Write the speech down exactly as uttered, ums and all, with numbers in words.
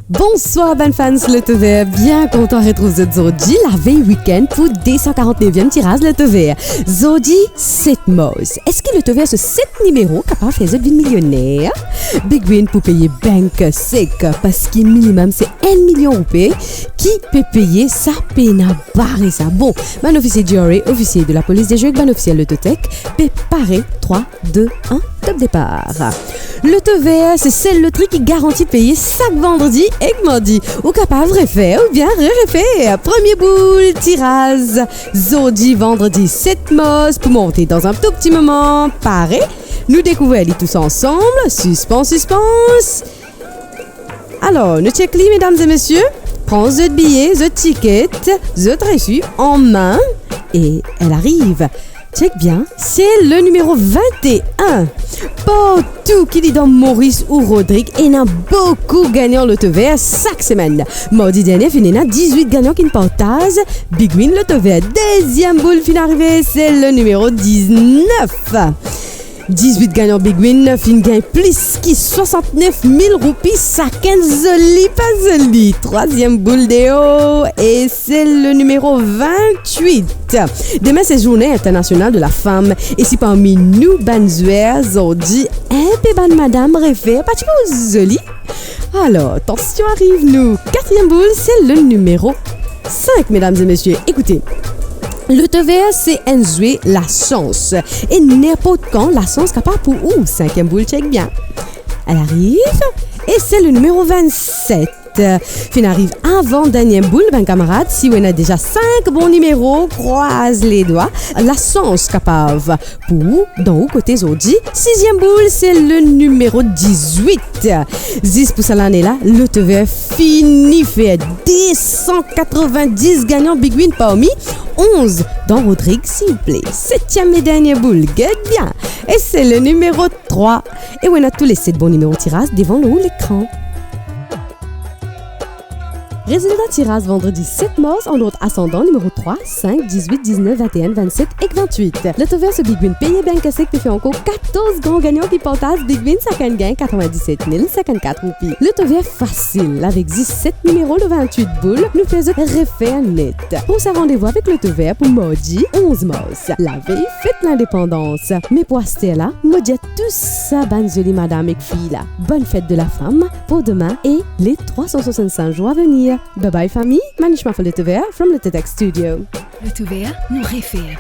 Bonswar bann fans Lotovert, bien kontan retrouv zot zordi, lavey wikenn pou de san karant-neviem tiraz Lotovert. Zordi, set mars. Eski Lotovert so set nimero kapav fer zot vinn milioner? Big Win pou peye bank sek, parski minimem se enn milion roupi ki pe peye, sa pena bare sa. Bon, bann ofisie G R A, ofisie de lapolis de zwe ek bann ofisie Lototech pe pare. Trwa, de, enn, top depar. Lotovert, se sel lotri ki garanti peye sak vandredi ek mardi. Ou kapav refer oubien re-refer. Premie boul tiraz, zordi vandredi set mars, pou monte dan enn tou pti moman. Pare? Nou dekouver li tous ansanm. Sispans, sispans. Alor, nou tchek li, medam e mesie. Pran zot biye, zot tiket, zot resi an me, e elle arrive. Tchek bien, se le nimero vint-e-enn. Partou ki li dan Moris ou Rodrig, ena boukou gagnan Lotovert sak semenn. Mardi dernie, finn ena dizwit gagnan ki'nn partaz Big Win Lotovert. Deziem boul finn arive, se le nimero diznef. Dizwit gagnan Big Win finn gagn plis ki swasantnef mil roupi sakenn, zoli pa zoli. Trwaziem boul deor, e se le nimero vint-wit. Demin se Zourne Internasional de la Fam, e si parmi nou bann zwer zordi, enpe bann madam refer, pa ti pou zoli? Alor, atansion, ariv nou katriem boul, se le nimero sink, medam e mesie. Ekoute, Lotovert se enn zwe lasans, e ninport kan, lasans kapav pou ou. Sinkiem boul, tchek bien. Elle arrive, e se le nimero vint-set. Finn ariv avan dernie boul, bann kamarad, si ou ena deza sink bon nimero, krwaz ledwa, lasans kapav pou ou, dan ou kote zordi. Siziem boul, se le nimero dizwit. Zis pou sa lane la, Lotovert fini fer de san katrovin-dis gagnan Big Win, parmi onz dan Rodrig, silvouple. Setiem e dernie boul, get bien. E se le nimero trwa. E ou ena tou le set bon nimero tiraz devan ou lekran. Rezilta tiraz vandredi set mars, an ord asandan, nimero trwa, sink, dizwit, diznef, vint-e-enn, vint-set ek vint-wit. Lotovert so Big Win peye bank sek pe fer ankor katorz gran gagnan ki partaz Big Win, sakenn gagn katrevin-diset mil sinkant-kat roupi. Lotovert fasil, avek zis set nimero lor vint-wit boul, nou fer zot refer net. Pran sa randevou avek Lotovert pou mardi onz mars, lavey fet lindepandans. Me pou aster la, mo dir tou sa bann zoli madam ek fi la, bonne fête de la femme pour demain et les trois cent soixante-cinq jours à venir. Bye bye fami, Manish Mafo Lotovert from Lototech Studio. Lotovert, nou refer.